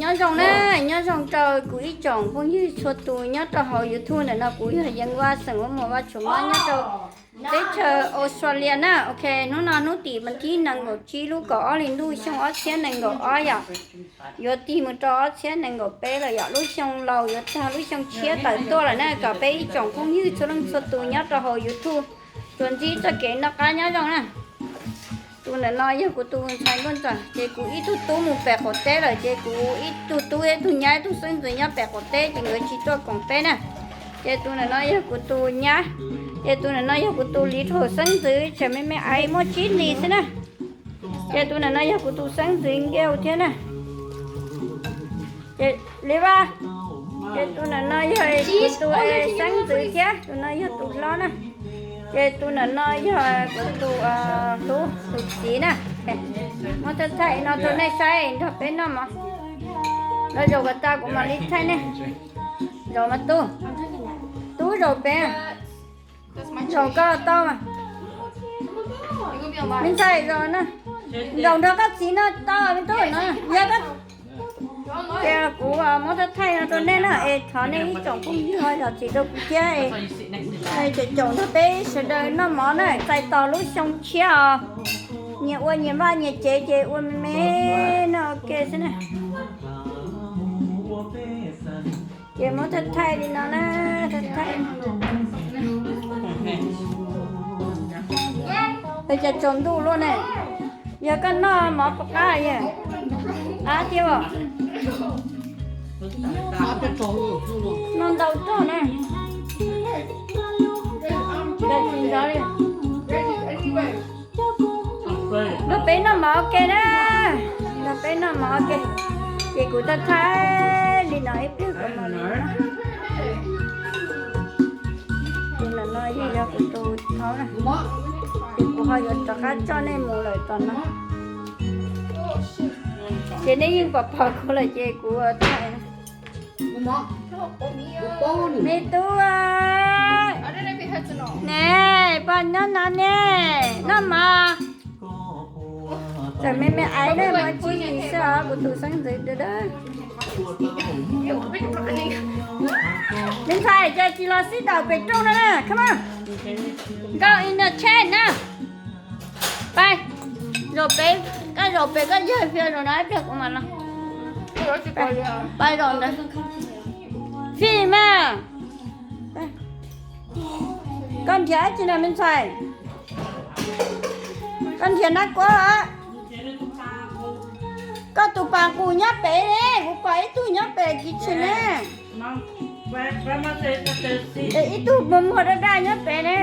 Nyob zoo na, nyob zoo rau kuv ib tsoom phooj ywg txhua tus nyob rau hauv YouTube ntawm no. Kuv yog Yeev Vaj xeem Vaj Muas Vaj Tshuas Mob nyob rau teb chaws Australia na. Ok, hnub no hnub tim vas thib nees nkaum tsib lub kaum ob hli ntuj xyoo ob txhiab nees nkaum ob yom, yuav tig mus rau ob txhiab nees nkaum peb lawm yom. Lub xyoo laus yuav txog lub xyoo tshiab tawm tuaj lawm na. Kom peb ib tsoom phooj ywg txhua leej txhua tus nyob rau hauv YouTube tsuas ntsib txoj kev noj qab nyob zoo na. Tus ntawm no yog kuv tus ntxhais nkauj ntxawm, ces kuv ib tug tub mus pem qaum teb lawm, ces kuv ib tug tub ib tug nyab ib tug xeeb ntxwv nyob pem qaum teb, ces nkawd tsis tuaj koom peb na. Ces tus ntawm no yog kuv tus nyab, ces tus ntawm no yog kuv tus li rhau xeeb ntxwv, tseem me me aiv muaj tsib hlis xwb na. Ces tus ntawm no yog kuv tus xeeb ntxwv nkauj thiab na. Ces li vaj, ces tus ntawm no yog kuv tus xeeb ntxwv thiab, tus no yog tus hlob na. Ces tus ntawm no yog kuv tus hlub tus txiv na. Muab thaij thaij no rau nej saib nrog peb noj mov. Los zaum kom tau kuv mam li thaij nej. Zaum mas tub, tub zaum pem, zaum koj tau mas. Me ntxhais zaum na, zaum nrog koj txiv no tau me tub no. Yog koj, ces kuv muab thaij thaij no rau nej na, es thov nej ib tsoom phooj ywg ho zam txim rau kuv thiab es caum caum nrog peb sawv daws noj mov na, txais tos lub xyoo tshiab os. Nyias ua nyias vaj nyias tsev ces ua me me noj ua ke xwb na. Ces muab thaij thaij li no na, thaij thaij. Es cas tsaus ntuj luaj ne? Yog koj noj mov puas qab yog? Qab thiab os. Noj ntau tuaj na. Nrog peb noj mov ua ke na, nrog peb noj mov ua ke. Ces kuv thaij thaij li no ib pliag kuv mam li. Tus ntawm no yeej yog kuv tus thaub na, ces kuv ho yuav rov qab coj nej mus lawm tom no. Ces nej yeej pom pom kuv lawm ces kuv thaij. Me tub, ne, pog nyob no ne, noj mov. Tseem me me aiv ne, muaj tsib hlis xwb os, kuv tus xeeb ntxwv dawb dawb. Me ntxhais, cas tsis los sit down pem rooj no na, come on. Go in the chair na. Pab, zaum pem, koj zaum pem koj yawg, Fij zaum no ib pliag kuv mam los. Pab zaum ntawd. Fij mas. Koj nrhiav dab tsi no me ntxhais? Koj nrhiav nab kuab los? Koj tus pas nqus nyob pem ne, kuv pom ib tug nyob pem kitchen ne. Es ib tug muag muag daj daj nyob pem ne.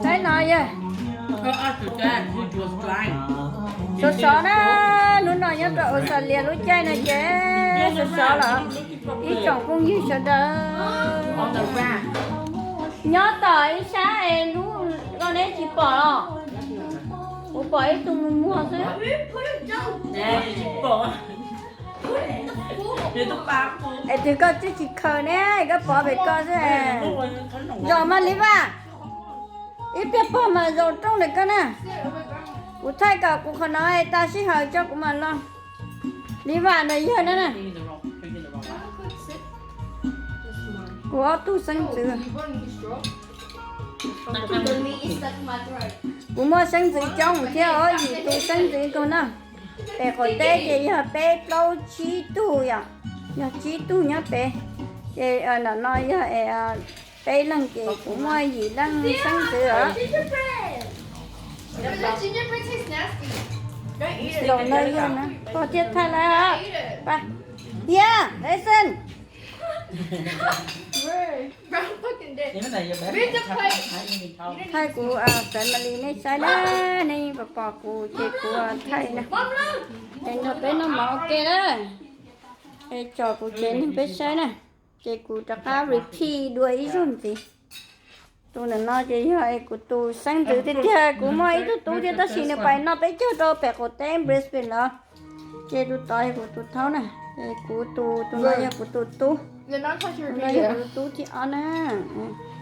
Saib no yog sov sov na, hnub no nyob rau Australia lub caij no ces sov sov los ib tsoom phooj ywg sawv daws. Nyob tom ib sab es lub ko neb tsis pom los? Kuv pom ib tug muag muag xwb. Es twg koj twb tsis khaws ne, koj pov pem ko xwb. Zaum mas Li Vaj, ib pliag pog mas zaum rooj ntawm koj na. Kuv thaij kom kuv qhov no tas sij hawm tso kuv mam los. Li Vaj ntawd yawg na na. Kuv ob tug xeeb ntxwv. Kuv muaj xeeb ntxwv coob thiab os, yim tus xeeb ntxwv nkaus na. Pem qaum teb ces yog peb plaub tsib tug yom, yog tsib tug nyob pem. Ces ntawm no yog peb leeg ces kuv muaj yim leej xeeb ntxwv os. Zaum no yog na, pog thiaj thaij lawm. Hiaj, Eason. Thaij kuv family nej saib na, nej yeej pom pom kuv ces kuv thaij na. Es nrog peb noj mov ua ke na. Es tsom kuv tsev neeg peb saib na. Ces kuv rov qab repeat dua ib zaug ntxiv. Tus ntawm no ces yog es kuv tus xeeb ntxwv tiag tiag, kuv muaj ib tug tub thiab tab sis nws pais noj peb caug rau pem qaum teb Brisbane lawm. Ces tus tod yog kuv tus thaub na, es kuv tus, tus no yog kuv tus tub, tus no yog kuv tus tub thib ob na.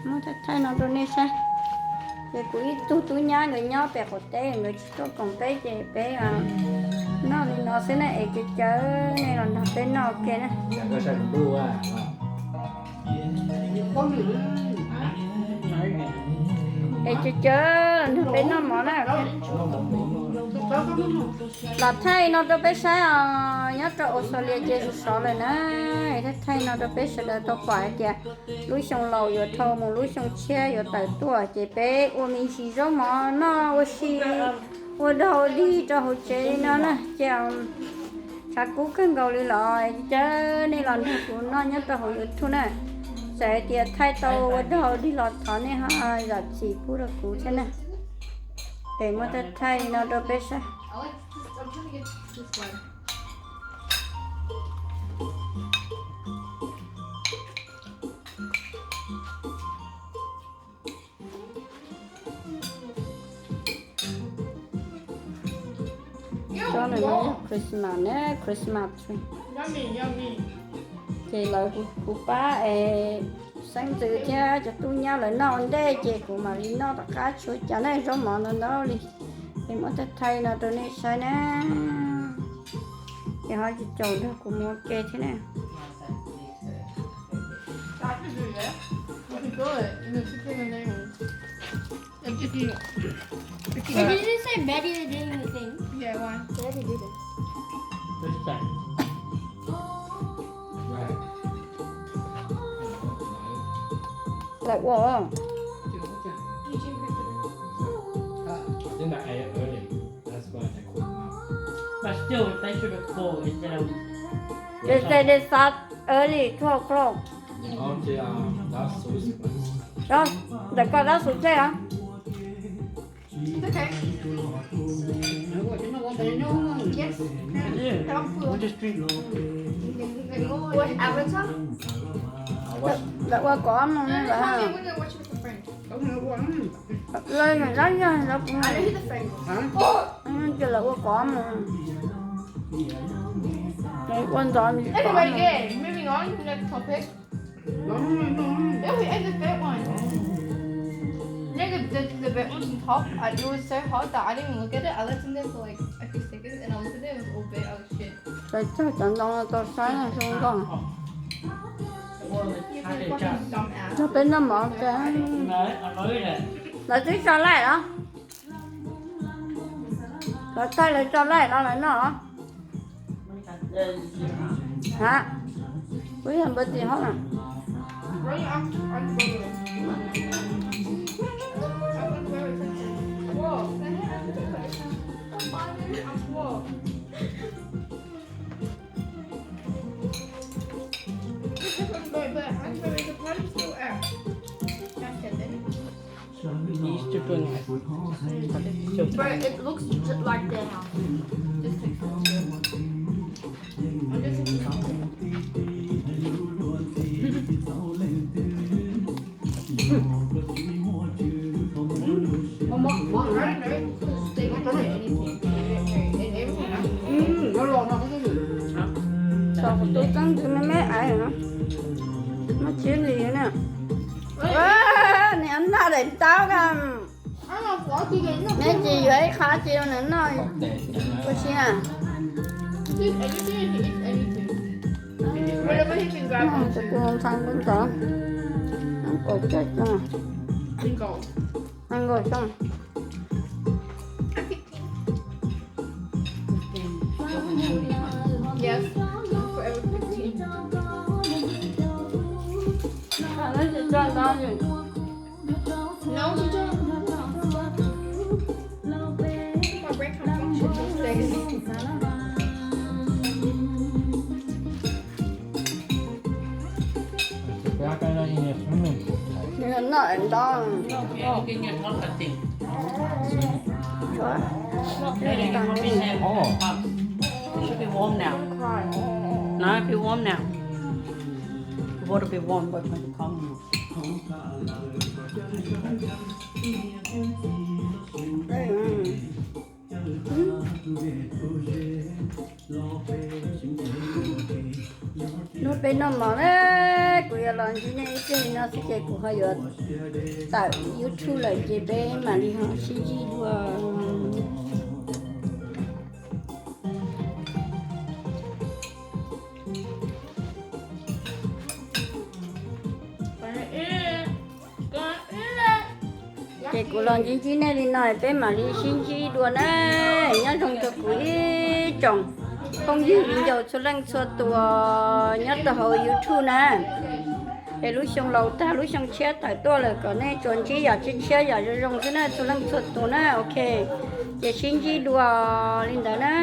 Muab thaij thaij no rau nej saib. Ces kuv ib tug tub nyab nkawd nyob pem qaum teb, nkawd tsis tuaj koom peb ces peb noj li no xwb na, es cov caw nej los nrog peb noj ua ke na. Es cov caw los nrog peb noj mov na. Los thaij no rau peb saib os, nyob rau Australia ces sov sov lawm na. Thaij thaij no rau peb sawv daws tau pom hais tias lub xyoo laus yuav dhau mus lub xyoo tshiab yuav tawm tuaj ces peb ua me ntsis zaub mov noj ua si, ua dog ua dig rau hauv tsev li no na ces tshav kub kawg nkaus li los caw nej los nrog kuv noj nyob rau hauv YouTube na. Txawm hais tias thaij tau ua dog ua dig los thov nej ho zam txim pub rau kuv thiab na. Es muab thaij thaij no rau peb saib. Tsob no yog Christmas na, Christmas tree. Ces lawv kuv pab es xeeb ntxwv thiab cov tub nyab lawv noj ua ntej ces kuv mam li noj tom qab tshua cas na, zaub mov ntau ntau li. Es muab thaij thaij no rau nej saib na. Ces ho tsis caum nrog kuv mus ua ke thiab na. Wait, did you say Betty the Daily thing? Yeah, why? Betty did it. Lawv ua. Ces they start early, twelve o'clock. Ntawm koj dab xus tseg os. Lawv ua kov mus ne lawv. Lawv ua kov mus. Ua ntxov mus kov mus. Anyway, yeah, moving on to the next topic. If we ate the third one. Nigga, the, the bit was hot. I, it was so hot that I didn't even look at it. I left in there for like a few seconds and I looked at it, it was all bit. I was shit. Peb cog cov ntoo tau saib zoo nkauj. Cog peb noj mov ua ke. Lawv twb tso laij los? Lawv thaij lawv tso laij los lawv noj los? Ha, kuv yog npawg txiv hauv na. But it looks ju- like their house. This picture too. Tau kuv tus txeeb ntxwv me me aiv no, muaj chili na. Niam noj daim ntaub na. Neb tsis yuav ib qho tsis nws noj ua si na. Tus tus ntxhais ntawd, ntxhais ntawd, ntxhais ntawd, ntxhais ntawd. Yes. Forever fifteen. No, you don't. My brain can't function these days. Noj ntau. Oh. It should be warm now. No, it be warm now. The water be warm, but when it comes. Hnub peb noj mov na, kuv Yuav los ntsib nej ib pliag li no xwb ces kuv ho yuav tawm YouTube lawm ces peb mam li ho sib ntsib dua. Ces kuv los ntsib ntsib nej li no peb mam li sib ntsib dua na. Nyob zoo rau kuv ib tsoom phooj ywg viv ncaus txhua leej txhua tus nyob rau hauv YouTube na. Es lub xyoo laus tag lub xyoo tshiab tawm tuaj lawm kom nej tsuas ntsib yam tshiab tshiab yam zoo zoo xwb na txhua leej txhua tus na. Ok, ces sib ntsib dua li ntawd na.